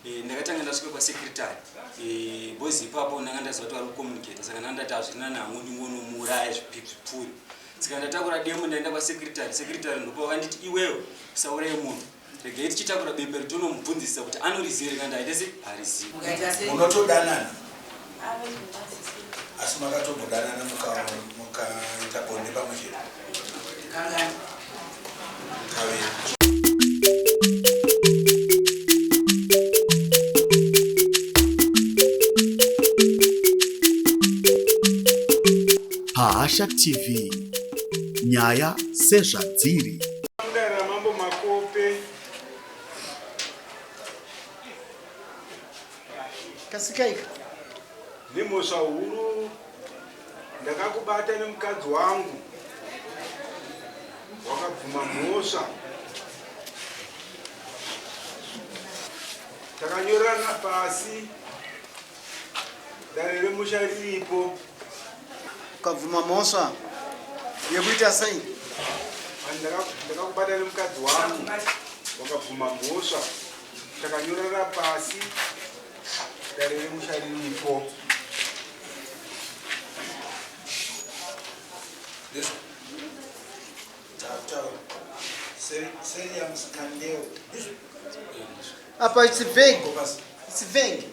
Eh, ndakatanga ndasvika kwasecretary eh, boys ipapo ndanga ndaziva kuti vari kucommunicata saka ndanga ndati hazvina nangu ndingonomuuraya zvipfuri saka ndatakura demo ndaenda kwasecretary secretary ndopa vakanditi iwewe usauraye munhu regai tichitakura bepa ritonomubvunzisa kuti anoriziva here kana aite se harizivi Munotodanana asi makatombodanana mukaita bonde pamwe chete kaviri. Pahasha TV nyaya sezvadziri. Mudare raMambo Makope. Kasikaika. Nemhosva huru ndakakubata nemukadzi wangu wakabvuma mhosva. Takanyorerana pasi dare remusha riripo. Ukabvuma mhosva yekuita sei? Ndakakubata nemukadzi wangu wakabvuma mhosva. Takanyorera pasi dare remusha riripo. Apa it's vague. It's vague.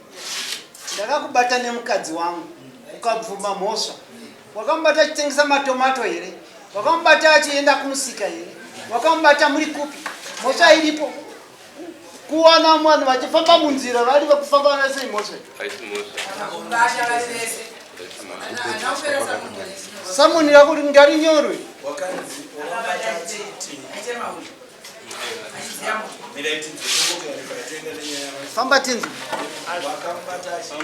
Ndakakubata nemukadzi wangu ukabvuma mhosva. Wakamubata achitengesa matomato here? Wakamubata achienda kumusika here? Wakamubata muri kupi? Mhosva iripo. Kuwana vanhu vachifamba munzira vari vekufamba vese imhosva. Haisi mhosva. Samoni rako ngarinyorwe. Famba tinzi. Wakamubata achiti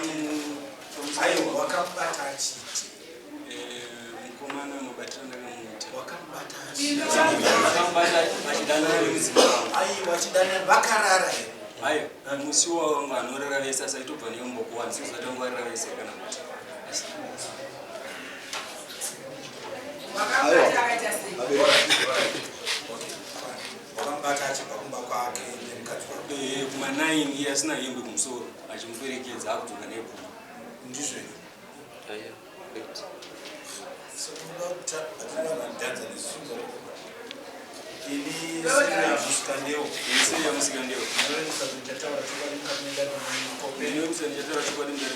Mukomana mabatiro ndakamuita. Wakamubata Wakamubata achidanana nemudzimai wangu. Aiwa, achidanana vakarara here? Aiwa, musi wangu anorara vese asi aitobva neumbokuwani sezvati wangu varara vese kana kuti. Wakamubata achibva kumba kwake nemukadzi wake. Eh, kuma 9 iye asina hembe kumusoro achimuperekedza akudzoka nebhuru. Ndizvo here? Aiwa, wait. Ini Senior Musikandeo. Ini Senior Musikandeo. Ndinovimbisa kuti ndichataura chokwadi mukati medare ramambo Makope. Ndinovimbisa ndichataura chokwadi mudare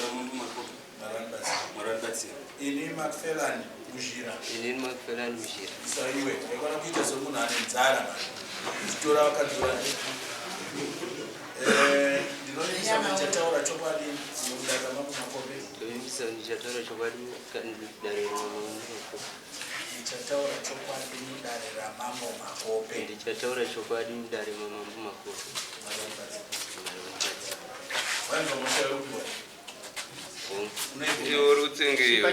ramambo Makope. Mwari vandibatsire. Mwari vandibatsire. Ini Macfellan Muzhira. Ini Macfellan Muzhira. Saiwe, ndaikwana kuita semunhu ane nzara mani. Uchitora vakadzi vake. Eh, ndinovimbisa kuti ndichataura chokwadi mudare ramambo Makope. Ndinovimbisa kuti ndichataura chokwadi mudare ramambo Makope. Ndichataura chokwadi mudare ramambo Makope. Ndichataura chokwadi mudare mamambo Makope. Mwari vandibatsire. Mwari vandibatsire. Wanzwa mhosva yekupiwa? Iwe uri kutsengei iwe?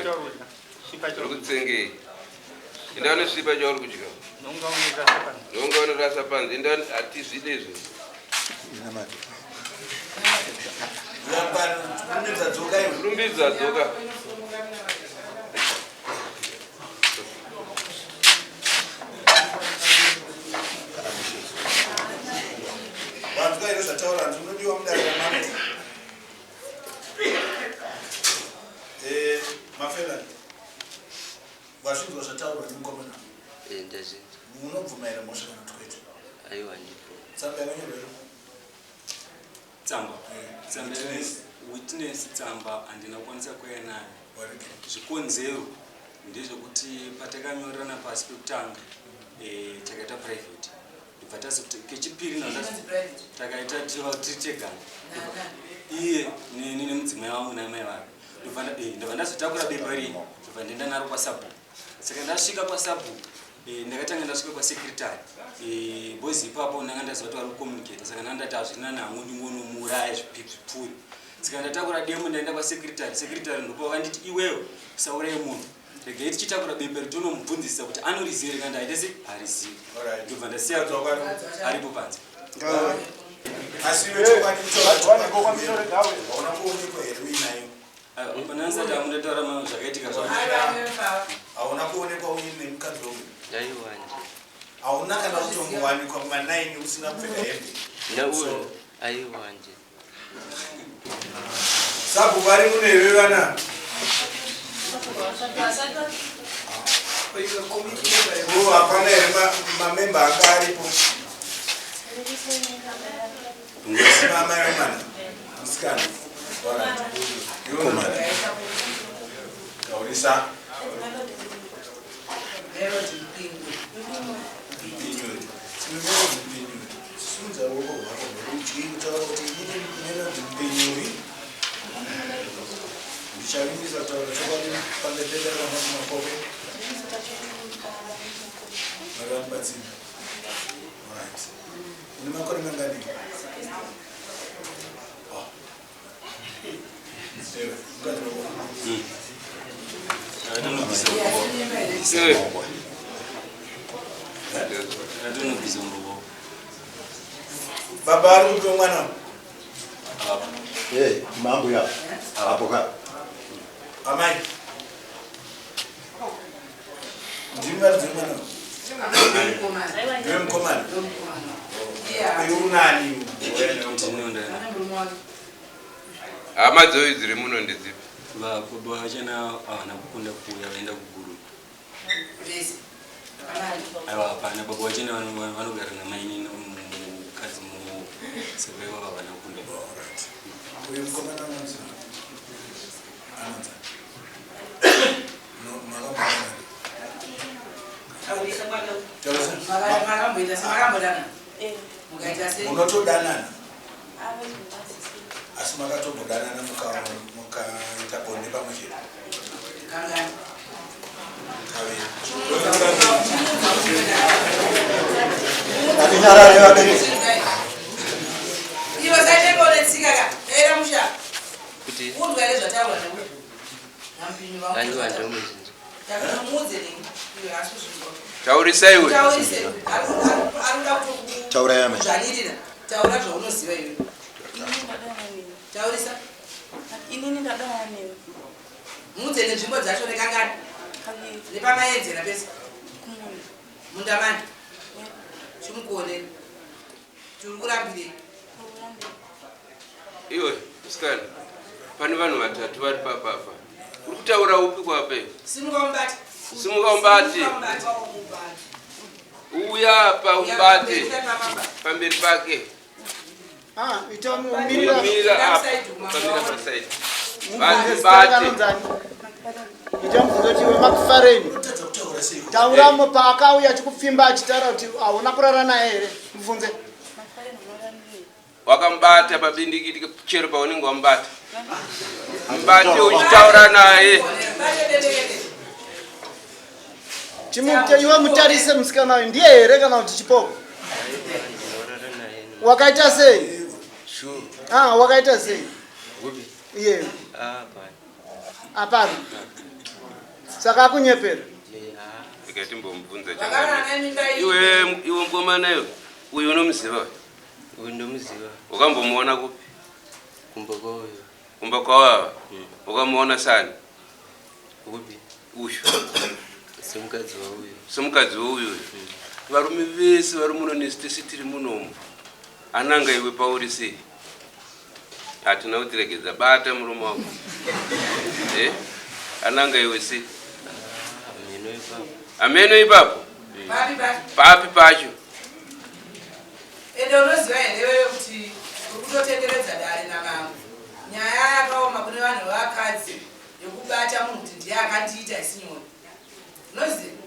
Uri kutsengei? Enda unosvipa chauri kudya. Nhonga unorasa panze. Enda hatizvide izvi. Rumbidza dzoka iwe. Rumbidza dzoka. Wanzwa here zvataura hanzi unodiwa mudare ramambo. Eh, Mafela. Wazvinzwa zvataurwa nemukomana? Eh, ndazvinzwa. Unobvuma here mhosva kana kuti kwete? Aiwa, handibvumi. Tsamba yakanyorwa here? Tsamba. Eh, Tsamba witness. Witness tsamba handina kukwanisa kuuya nayo. Warege. Zvikonzero ndezvekuti patakanyorerana pasi pekutanga eh, takaita private. Ndobva tazoti kechipiri takaita tiri tegana. Iye neni nemudzimai wangu naamai vake. Ndobva eh, ndazotakura bepa rii ndobva ndaenda naro kwasabhuku. Saka ndasvika kwasabhuku eh, ndakatanga ndasvika kwasecretary eh, boys ipapo ndanga ndaziva kuti vari kucommunicata saka ndanga ndati hazvina nangu ndingonomuuraya zvipfuri. Saka ndatakura demo ndaenda kwasecretary secretary ndopa vakanditi iwewe usauraye munhu regai tichitakura bepa ritonomubvunzisa kuti anoriziva here kana aite se harizivi. Ndobva ndasiya aripo panze. Asi iwe chokwadi kutaura chokwadi hauna kuonekwa here uinayo? Pana ndisati amundataura zvakaitika zvacho. Hauna kuonekwa uine mukadzi wangu? Aiwa, ndi. Hauna kana kutombowanikwa kuma 9 usina kupfeka hembe? Nauyo. Aiwa nje. Sabhuku vari muno here vana? Oh, hapana here mamemba anga aripo? Mama yemwana musikana. Alright. Iwe mwana. Taurisa. Mpinyuri. Tinomelody Mpinyuri. Simudza ruoko rwako rwerudyi kutaura kuti inini Melody Mpinyuri ndichavimbisa kutaura chokwadi pamberi pedare raMambo Makope. Mwari vandibatsire. Alright. Une makore mangani? Oh. Ewe, mukadzi wako. Atonobvisa muruoko. Baba ari kupi mwana? Eh, mambo ya apo ka. Amai. Ndimi varidzi vemwana? Ndiwe mukomana? Uyu unani? Ndinoenda. Hama dzoyu dziri muno ndedzipi? Baba vachana havana kukunda kuuya, vaenda kuguru. Aiwa, hapana. Baba vachena vanogara namainini mukadzi mu saka ivo havana kukunda. Uyu mukomana anonzi anonzi No, makambodanana? Taurisa. Makambodanana mukaita sei? Munotodanana asi makatombodanana mukaita bonde pamwe chete? Kangani? Kaviri. Ngatinyarare vabereki. Ivo saitengone tsika ka era musha. Kuti Unzwa here zvataurwa neuyu naMupinyu? Aiwa, ndomuzinzwa. Takutomuudze nini iwe, asi kuzvinzwa. Taurisai uyu. Taurise, arikuda. Taurai, amai. Kutokudzvanyirira. Taura zvaunoziva iwe. Taurisa. Inini ndadana newe. Muudze nenzvimbo dzacho, nekangani. Kaviri. Nepamaedzera pese. Kumunda. Mundamani chimukuonera tiri kurambirei? Iwe musikana, pane vanhu vatatu vari papapa. Uri kutaura upi kwape? Simuka umubate. Simuka umubate. Simuka umubate. Uya apa umubate pamberi pake. Ah, ita umirira. Mira apa, ukamira pasaidi. Mubvunze zita Bate. rakanonzani. Ita mubvunze kuti iwe Makufareni, Unotadza kutaura seiko? tauramo paakauya achikupfimba achitaura kuti hauna kurara naye here? Mubvunze. Wakamubata pabindikiti, chero paunenge wamubata, mubate uchitaura naye. Bate bendekete. Chimute iwe, mutarise musikana uyu, ndiye here kana kuti chipoko? Ndinorara naye. Wakaita sei? Sure. Ah, wakaita sei? Upi? Iye. Ah, pana. Hapana, saka akunyepera. Eh, ah. Ikatimbomubvunza. Vakarara naye mimba iyi. Iwe, iwe mukomana iwe, uyu unomuziva uyu? Uyu ndomuziva. Wakambomuona kupi? Kumba kwauyu. Kumba kwawava? Wakamuona sani? Upi? Uyu. Semukadzi wauyu. Semukadzi weuyu? Varume vese vari muno nesu tese tiri munomu, ananga iwe pauri sei? Hatina kutiregedza. Bata murume wako. Eh? Ananga iwe sei? Mheno ipapo. Ameno ipapo. Papi papi? Papi pacho? Ende unoziva here wewe kuti uri kutotenderedza dare namambo? Nyaya yakaoma kune vanhu vevakadzi yekubata munhu kuti ndiye akandiita isinyore. Unoziva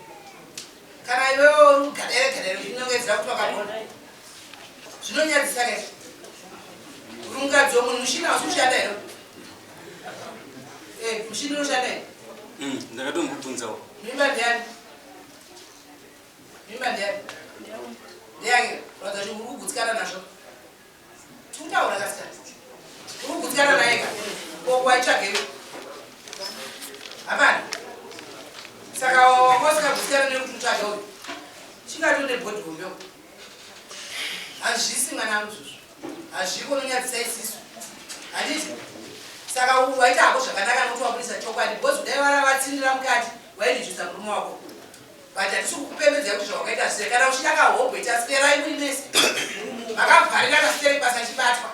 kana iwewe uri kugadere gadere uchinongedzera kuti wakagona, zvinonyadzisa kaizvo. Uri mukadzi womunhu. Mushini hausi kushanda here? Eh, mushini unoshanda here? Ndakatombobvunzawo. Mimba ndiyani? Mimba ndiyani? Ndeyake. Kuratidza kuti uri kugutsikana nazvo. Tikutaura kasikana, uri kugutsikana naye ka? Ko waitsvagei? Hapana. Saka wanga usingagutsikana nekuti utsvage uyu chingati une bhodhi hombeko. Hazvisi, mwana wangu, zvozvo hazviko. Unonyadzisa isisu, handiti? Saka waita hako zvakanaka nokuti wabudisa chokwadi, because kudai vara vatsindira mukati wairijusa murume wako. But hatisi kukupembedza kuti zvawakaita sei. Kana uchida kahobho, ita swerai muri mese. Makavharira kasiteri basa chibatwa.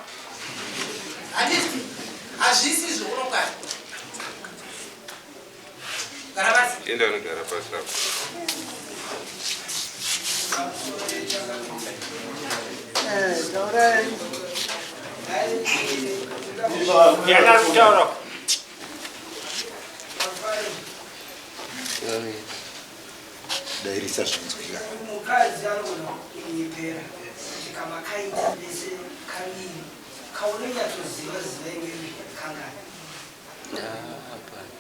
Handiti hazvisi izvo unokwana. Gara pasi. Enda unogara pasi apo. Taurai. Ndiani ari kutaura? Dairisa zvinzwika. Mukadzi anogona kunyepera kuti kamakaita vese kaviri kaunonyatsoziva ziva iwewe kangani. Hapana.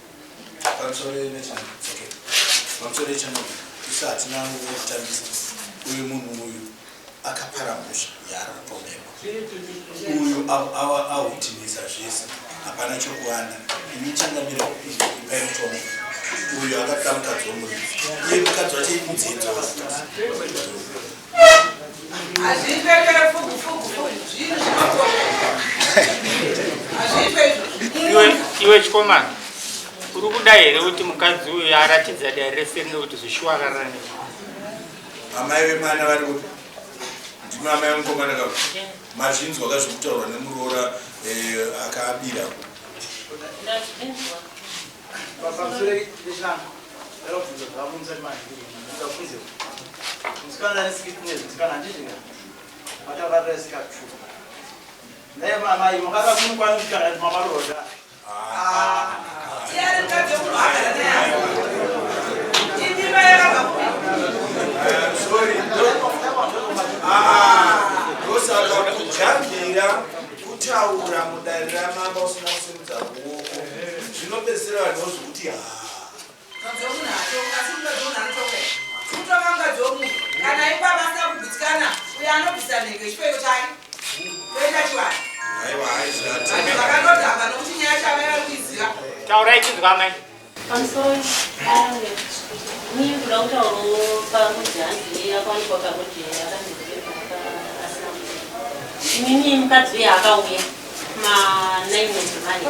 Pamusoro okay, pamusoro yechannel, isu hatina nguva yekutambisa. Uyu munhu uyu akapara mhosva yaari kupomerwa uyu, ahutinisa zvese, hapana chokuwana. Ini changamira, ipai mutongo. Uyu akapira mukadzi womuridzi, iye mukadzi wacho inzenza. Hazviitwe fugu fugu fugu, zvinhu zvinotoka, hazviitwe izvo. Iwe, iwe chikomana, uri kuda here kuti mukadzi uyu aratidza dare rese rino kuti zvishuwa akarara newe? Amai vemwana vari kupi? Ndimi amai vemukomana kako? Mazvinzwa kazvekutaurwa nemuroora akabira? Ndazvinzwa. Pamusoro pechinango, ndakabvunza zvavo musati mandibvunze. Musikana ane sickness, musikana handizvika matavarira sikatsvuka naye amai makakasunukwana musikana mamaroda. Iye ari mukadzi wemunhu agara naye, imimba yakabva kupi? Sorry. Ndosaka kujambira kutaura mudare ramamba usina kusimudza ruoko zvinopedzisira vanhu vozokuti ha. Mukadzi wemunhu hatonga, asi mukadzi wemunhu anotonga, kutonga mukadzi wemunhu kana ipapa asina kugutsikana, uyo anobvisa mhiko yechipfeko chake toenda chivanhu. Aiwa, haizvati. Vanhu vakanodhamba nokuti nyaya chamai vari kuiziva. Taurai chinzwa, amai. Pamusoro, ini kuda kutaurawo parudzi, hanzi akawanikwa parudzi akanzi asina. Inini mukadzi uyu akauya ma9 edzimari,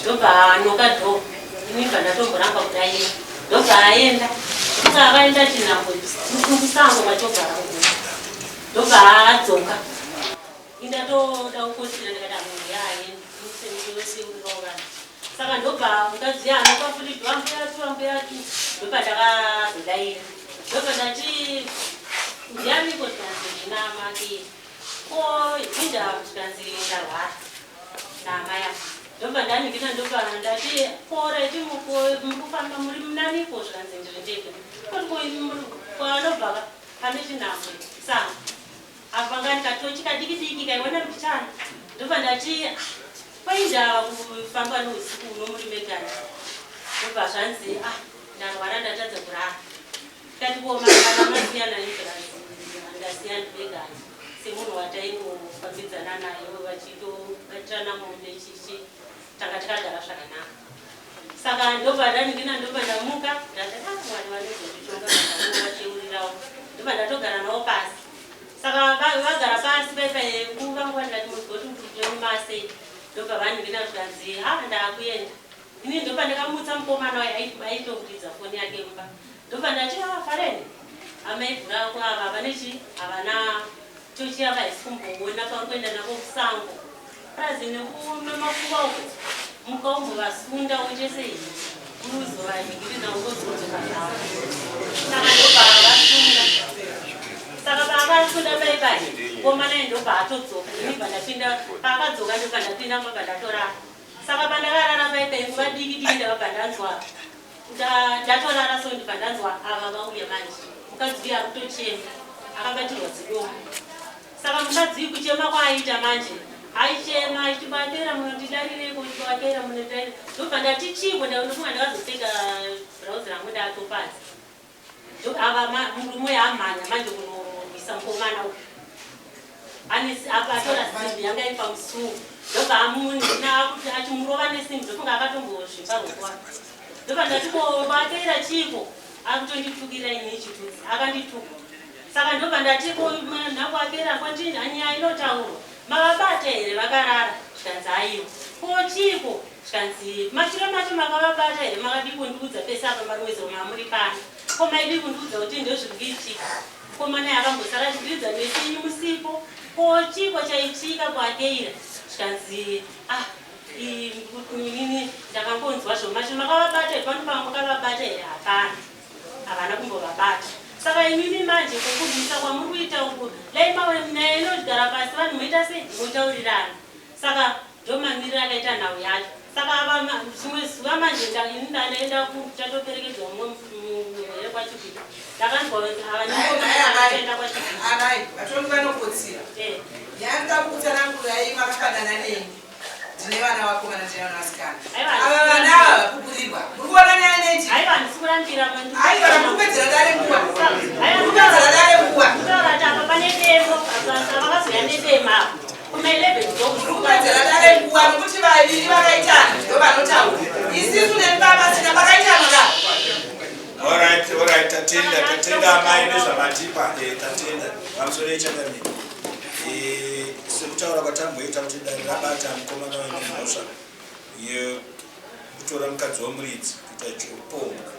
ndobva anoka door, ini bva ndatomboramba kudaira, ndobva aenda. Saka akaenda chinhambo kusango kwachogara uko, ndobva adzoka. Indatoda kukosira, ndikati munhu yaaenda seurirawo. Saka ndobva mukadzi anoka futi door, "Ambuyatu, ambuyatu." Ndobva ndakazodaira, ndobva ndati, "Ndianiko?" Zvikanzi, "Ndina make." "Ko inda?" Zvikanzi, "Ndarwara naamai ava." Ndobva ndanikina, ndobva ndati, "Ko right, mukufamba muri munaniko?" Zvikanzi, "Ndiri ndega." Kwanobva pane chinhambwe sango apa ngandikatochi kadiki diki kaiona mbichana. Ndobva ndati, "Ah, kwainda kufamba nousiku uno muri megani?" Ndobva zvanzi, "Ah, ndarwara, ndatadza kurara." Kati, "Ko makana masiyana?" Zvikanzi, "Ndasiyana vegani semunhu wataingofambidzana naye, vachitobatirana mombe chichi, tanga takagara zvakanaka." Saka ndobva ndanikina, ndobva ndamuka, ndati, "Ah, Mwari vanozonditonga vacheurirawo." Ndobva ndatogara navo pasi. Saka vagara pasi paipai nguva nguva, ndikati, "Muzoti mumasei?" Ndobva vanikina, zvikanzi, "Ha, ndaakuenda ini." Ndobva ndakamutsa mukomana wayo aitokuridza foni yake mumba. Ndobva ndati, "Ah, fareni amaivhurako ava vane chi havana tochi ava, haisi kumboona pauri kuenda navo kusango prazi nekunemakuva uko, mukaumbovasunda uchese unozovaningirina ungozodzoka navo." Saka ndobva vasunga. Saka paakasunda paipai, mukomana ndobva atodzoka. Ini bva ndapinda, paakadzoka ndobva ndapinda, ndobva ndatorara. Saka pandakarara paipai nguva diki diki, ndakabva ndanzwa ndatorara so, ndibva ndanzwa ava vauya manje. Mukadzi uyu akutochema, akabatirwa zidombo. Saka mukadzi uyu kuchema kwaaita manje, aichema achitibatera, "Munondidarireko, chibatera, munondidarire." Ndobva ndati, "Chiko?" Ndofunga ndakazopfeka bhurauzi rangu ndatopanze. Ava murume uyu amhanya manje kunorwisa mukomana uyu. Apa atora simbi yanga iri pamusuwo, ndobva achimurova nesimbi. Ndofunga akatombozvimba ruoko wake. Ndobva ndati, "Ko vateera chiko?" Akutonditukira ini chitutsi, akandituka. Saka ndobva ndati, "Ko nhakwakera kwandini, nyaya inotaurwa, mavabata here vakarara?" Zvikanzi, "Aiwa." "Ko chiko?" Zvikanzi, "Mashure macho makavabata here? Makadii kundiudza pese apa marimwezero mamuri pano? Ko maidii kundiudza kuti ndozviri kuitika?" Mukomana akambosara achiridza nesinyu musipo. Ko chiiko chaitika kwaKeira? Zvikanzi ah inini ndakangonzwa zvomasho makavabata here pano pamakavabata here hapana havana kumbovabata saka imimi manje kokurwisa kwamuri kuita uku dai mawe nyaya inogara pasi vanhu moita sei motaurirana saka ndomamiriro akaita nhau yacho saka ava zvimwe zuva manje ini ndanaenda kuchatoperekedzwa mumwe murwere kwachipita ndakanzwa ava nekaenda kwachipita amai vatongi vanokotsira nyaya ndoda kukutsanangurai makafanana neni ndine vana vakomana ndine vana vasikana ava vana ava vakukurirwa muri kuona nyaya neti aiwa handisi kurambira aiwa muri kupedzera dare nguva muri kupedzera dare nguva kutaura kuti apa pane demo vakazoya nedemo apa kuma 11 muri kupedzera dare nguva nokuti vaviri vakaitana ndo vanotaura isisu nemi baba sina pakaitana ka Alright, alright, tatenda, tatenda amai nezvamatipa, tatenda. Pamusoro yechangamire. Sekutaura kwatamboita kuti dare rabata mukomana waine mhosva yekutora mukadzi womuridzi kuita cheupombwe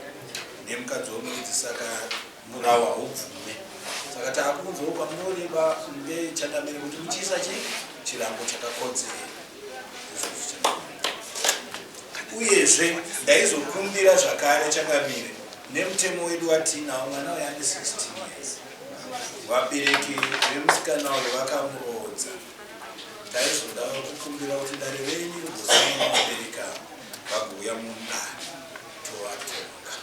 nemukadzi womuridzi saka murau haubvume. Saka taakunzwawo kwamureva ndechangamire kuti muchiisa chi chirango chakakodzera. Izvozvo changamire. Uyezve ndaizokumbira zvakare changamire nemutemo wedu watinawo mwana uyu ane 16 years vabereki vemusikana uyu vakamuroodza ndaizoda kukumbira kuti dare renyu rigosangana vabereki ava vagouya mundare tovatonga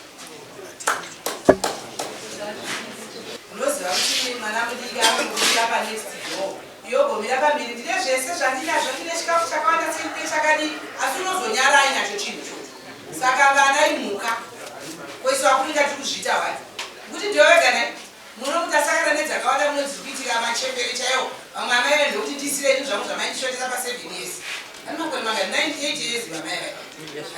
unoziva kuti mwana mudiki anongomira panext door yogomira pambiri ndine zvese zvandinazvo ndine chikafu chakawanda sendine chakadii asi unozonyara ainacho chinhu ichocho saka vana imhuka koiswa kuringa tiri kuzviita wani kuti ndiyo vega nai muno mutasangana nedzakawanda muno dziri kuitika machembere chaiwo vamwe amai vai ndokuti ndisirei zvangu zvamaindishandisa pa7 years ane makore mangani 98 years vamai vai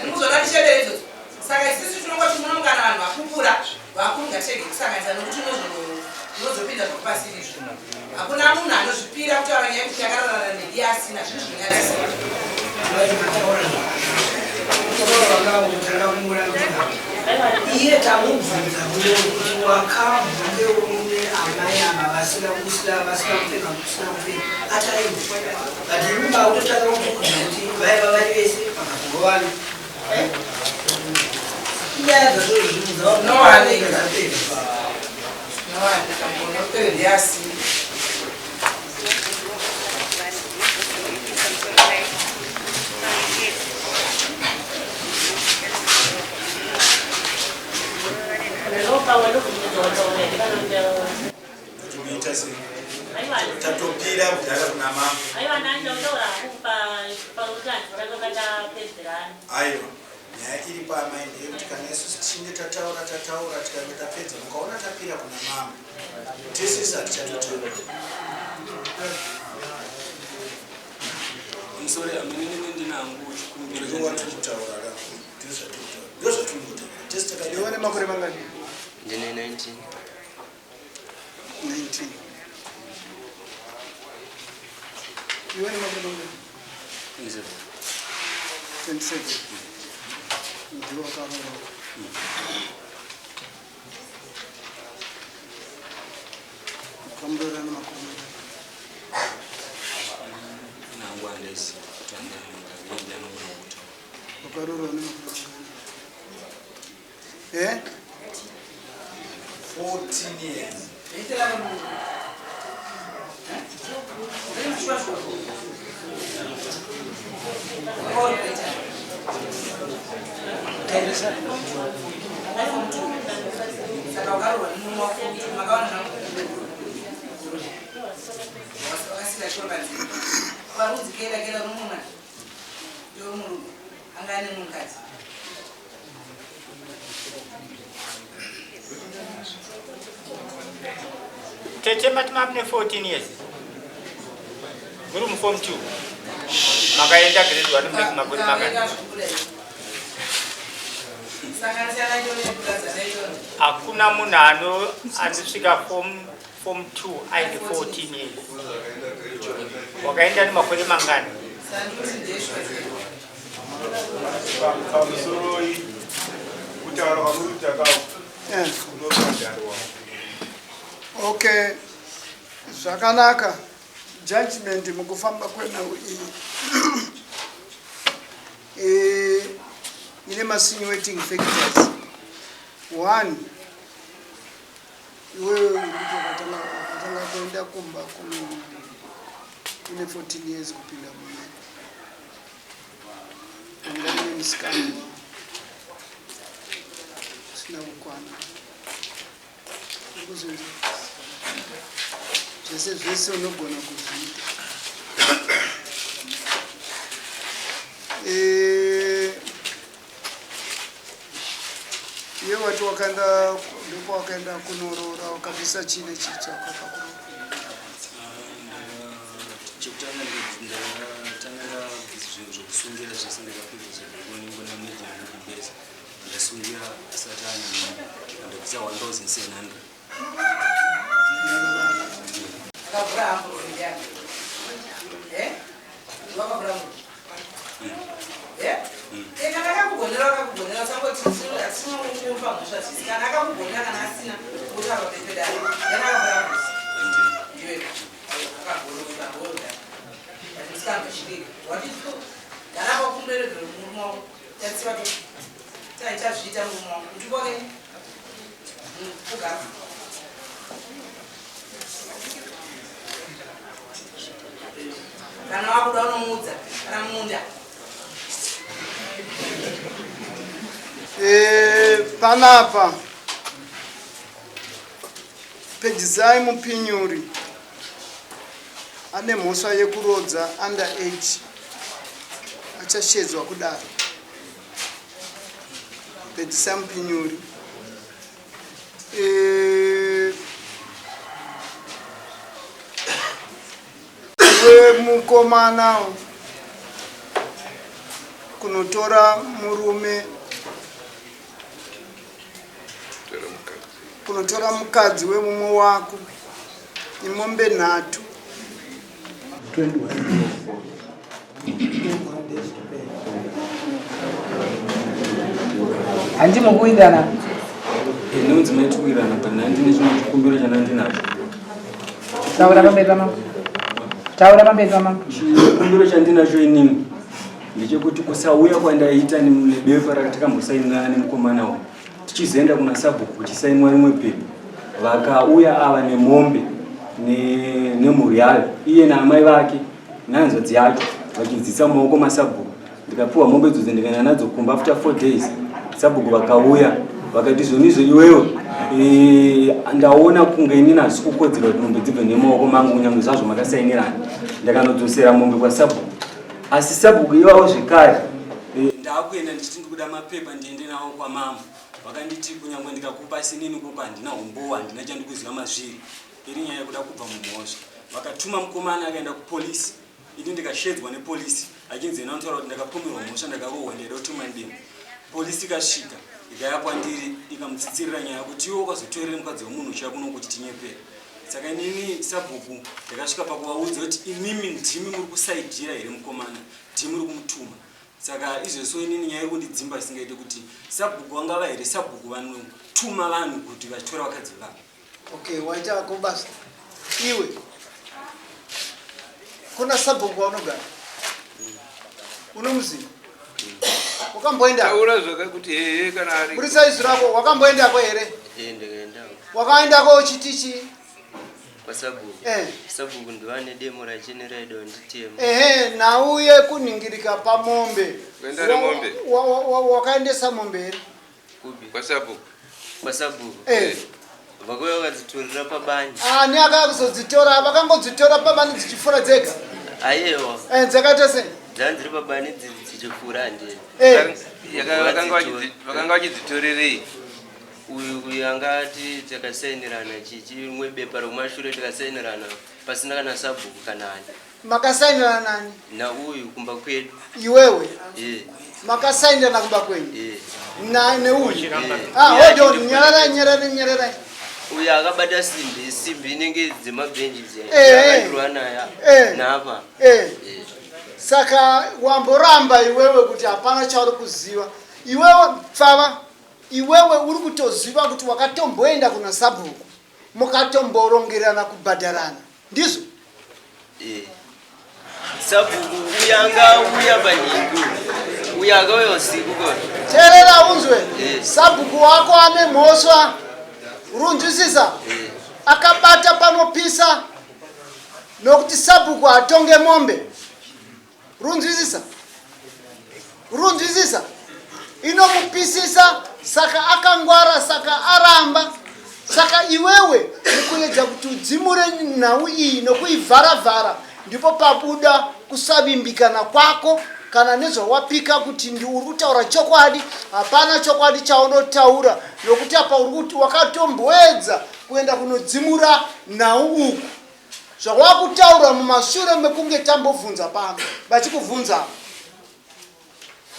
ani kuzoona ndichembere idzodzo saka isusu tinongoti muno kana vanhu vakukura vakuru ngatirege kusanganisa nokuti unozopinda zvakupasirizvo hakuna munhu anozvipira kutaura nyaya yekuti yakararana nedi asina zvinhu zvinonyadzisira iye tamubvunza kuti wakabvunge une amai ava vasina kusina vasina kupfeka kusina kupfeka ataigwa but imi makutotanga kutobvunza kuti vaiva vari vese vakazogovana inyaya dzatozvibvunza Nowanika. dzapera nowanika mbonopere ndiasina kuti muita sei tatopira kudhara kuna mambo aiwa nani ndautaura hangu pakuti handiratanga tapedzerana aiwa nyaya iri paamai ndeyekuti kana isusu tichinge tataura tataura tikange tapedza mukaona tapira kuna mambo tisisi hatichatotaura Musore aminini ndinangu chikumbiro ndiro watiri kutaura ka ndiro zvatiri kutaura ndiro zvatiri kungotaura tese iwe une makore mangani Ndine 19. 19 iwe une makore mangani 27. 27 ndiwo wakaroorwa ukamuroora nemakore mangani nangu handaiziva kuti andainga anogona kutaura wakaroorwa nemakore mangani eh 14 years Zviitira munhu. Uri mushwashwa. Wakaurikuita. Saka wakaroorwa nemurume wako kuti makaona zvangu. Wakasika chiro panzira. Warudzi kera kera rumuna. Iwe murume. Anga ane mukadzi. Tete mati mune 14 years muri muform 2 makaenda grade 1 mune makore mangani Kavenga zvikuda izvi. Sanganisana ichona nekukadza naichona. Hakuna munhu anosvika form 2 aine 14 years wakaenda nemakore mangani Sandikuti ndeshwa. Pamusoroi kutaura kwamuri kuita kawo unobhadharwa Okay, zvakanaka. Judgment mukufamba kwenhau iyi eh, ine masinuating factors. One, iwewe urikuti wakatanga wakatanga kuenda kumba kuno une 14 years kupinda mumba anga une musikana usina kukwana Urikuzvinzwa? Zvese zvese unogona kuzviita. Eh, iye wati wakaenda ndokwawakaenda kunoroora wakabvisa chii nechii chako pakuroora? Chekutanga ndatanga ndabvisa zvinhu zvekusungira zvese ndakapedza zvekuonekwa nameja anondibesa ndasungira asati ane mimba ndabvisa 1700. Akavhura hambo ndiani? Eh? Wakavhura hambo. Eh? Eh, kana akakugonera akakugonera sangoti asina kumupa mhosva sisi kana akakugonera kana asina kutaura pamberi pedare. Yana akavhura hambo. Ndiwe. Akagona akagona. But musikana wechidiki. What is so? Gara pakumberedzera murume wako. Tatsiva to. Taichazviita murume wako. Kuti kwake Kana wakuda unomuudza kana munda. Eh, panapa Pedzisai Mupinyuri ane mhosva yekurodza under age achashedzwa kudare. Pedzisai Mupinyuri eh, iwe mukomana kunotora murume kunotora mukadzi wemumwe wako imombe nhatu Handi mukuwirirana? Inonzi maitikuwirirana but ndine chimwe chikumbiro chandandinacho. Taura pamberi pamambo. Taura pamberi pamambo. Chikumbiro chandinacho inini ndechekuti kusauya kwandaita nebepa ratakambosainirana nemukomana uyu tichizoenda kuna sabhuku kuchisainwa rimwe pepa vakauya ava nemombe nemhuri yayo iye naamai vake nehanzvadzi yake vachidzisa mumaoko masabhuku ndikapiwa mombe idzodzo ndikaenda nadzo kumba after four days sabhuku vakauya vakati zvonizvo iwewe e, ndaona kunge inini hazisi kukodzera kuti mombe dzibve nemaoko mangu kunyange zvazvo makasainirana ndakanodzosera mombe kwasabhuku asi sabhuku ivavo zvekare e, ndakuenda ndichiti ndikuda mapepa ndiende nawo kwamambo vakanditi kunyange ndikakupa asi inini kupa handina umbowo handina chandikuziva mazviri iri nyaya yekuda kubva mumhosva vakatuma mukomana akaenda kupolisi ini ndikashedzwa nepolisi achinzi ena anotaura kuti ndakapomerwa mhosva ndakarohwa ndaida kutuma ndini polisi ikasvika ikaya kwandiri ikamutsitsirira nyaya kuti iwe wakazotorere mukadzi wemunhu uchiya kuno kuti tinyepere saka inini sabhuku ndakasvika pakuvaudza kuti imimi ndimi muri kusaidhira here mukomana ndimi muri kumutuma saka izvozvo inini nyaya iri kundidzimba isingaite kuti sabhuku vangava here sabhuku vanotuma vanhu kuti vachitora vakadzi vavo Okay, waita ako basa. Iwe. Kuna sabhuku waunogara. Unomuziva? Wakamboenda? Taura zvakakuti hehe kana ari. Burisa izwi rako, wakamboendako here? Eh, ndakaendako. Wakaendako uchiti chii? Kwasabhuku. Eh. Sabhuku ndovane demo rachene raida kunditema. Ehe, nhau yekunhingirika pamombe. Kuenda nemombe. Wakaendesa mombe here? Kupi? Kwasabhuku. Kwasabhuku. Eh. Vakauya vakadzitorera pabani. Ani akauya kuzodzitora? Vakangodzitora pabani dzichifura dzega. Ayewa. Eh, dzakaita sei? Dzanga dziri pabani dzichifura handi. Eh. Vakanga vachidzitorerei? Uyu uyu anga ati takasainirana chichimwe bepa rekumashure takasainirana pasina kana sabhuku kana ani. Makasainirana nani? Nauyu kumba kwedu. Iwewe? Eh. Makasainirana kumba kwenyu? Eh. Na neuyu? Eh. Ah, hold on, nyararai, nyararai, nyararai. Uyu akabata simbi, simbi inenge dzemabhenji dziya. Eh. Akatirwa naye. Eh. Napa. Eh. Eh. Saka wamboramba iwewe kuti hapana chauri kuziva. Iwewe pfava, iwewe uri kutoziva kuti wakatomboenda kuna sabhuku mukatomborongerana kubhadharana. Ndizvo? Eh. Sabhuku uya anga uya panyingi uya akauya usiku ko. Teerera unzwe. Eh. Sabhuku wako ane mhosva. Urunzwisisa? Eh. Akabata panopisa nokuti sabhuku atonge mombe. Runzwisisa? Runzwisisa? Inomupisisa saka akangwara saka aramba. Saka iwewe mukuedza kuti udzimure nhau iyi nokuivharavhara ndipo pabuda kusavimbikana kwako kana nezvawapika kuti ndi uri kutaura chokwadi. Hapana chokwadi chaunotaura nokuti apa uri kuti wakatomboedza kuenda kunodzimura nhau uku zvawakutaura mumashure mekunge tambobvunza pano vachikubvunza.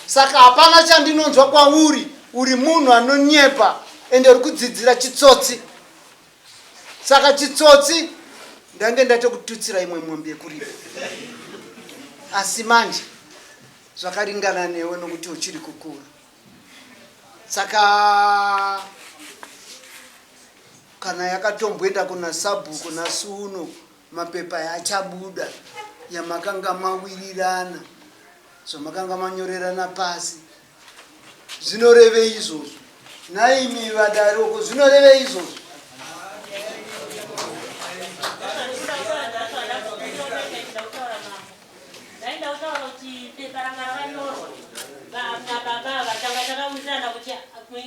Saka hapana chandinonzwa kwauri, uri munhu anonyepa ende uri kudzidzira chitsotsi. Saka chitsotsi ndange ndatokututsira imwe mombe yekuripa, asi manje zvakaringana newe nokuti uchiri kukura. Saka kana yakatomboenda kuna sabhuku nhasi uno mapepa yachabuda yamakanga mawirirana zvamakanga manyorerana pasi zvinorevei izvozvo naimi vadaroko zvinorevei izvozvo Ndaida kutaura kuti pepa ranga rakanyorwa nababa ava tanga takawirirana kuti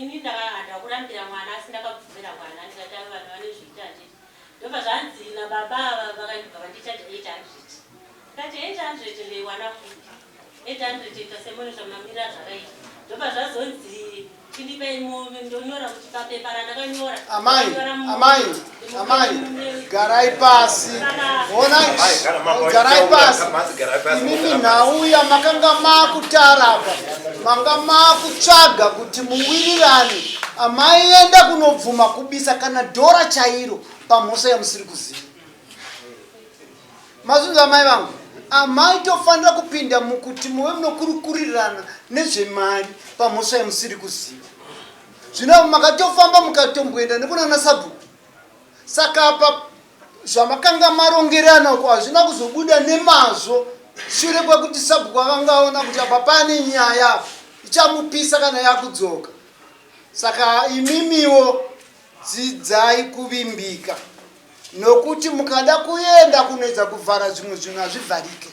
ini ndakahanda kurambira mwana asi ndakabvumira mwana ndikati ava vanhu vanezviita handiti ndobva zvanzi nababa ava vakandibva vandichaja 800 ndikati 800 ndeiwana kupi 800 ita semone zvamamirira zvakaita ndobva zvazonzi chindipai ndonyora kuti papepa randakanyora amai amai amai garai pasi honai garai pasi imimi nhau yamakanga makutara apa manga makutsvaga kuti muwirirane amai enda kunobvuma kubisa kana dhora chairo pamhosva yamusiri kuziva Mazvinzwa amai vangu? Amai tofanira kupinda mukuti muve munokurukurirana nezvemari pamhosva yamusiri kuziva. Zvino makatofamba mukatomboenda nekunana sabhuku. Saka apa zvamakanga marongerana uko hazvina kuzobuda nemazvo shure kwekuti sabhuku akanga aona kuti apa pane nyaya ichamupisa kana yakudzoka. Saka imimiwo dzidzai kuvimbika. Nokuti mukada kuenda kunoedza kuvhara zvimwe zvinhu hazvivharike.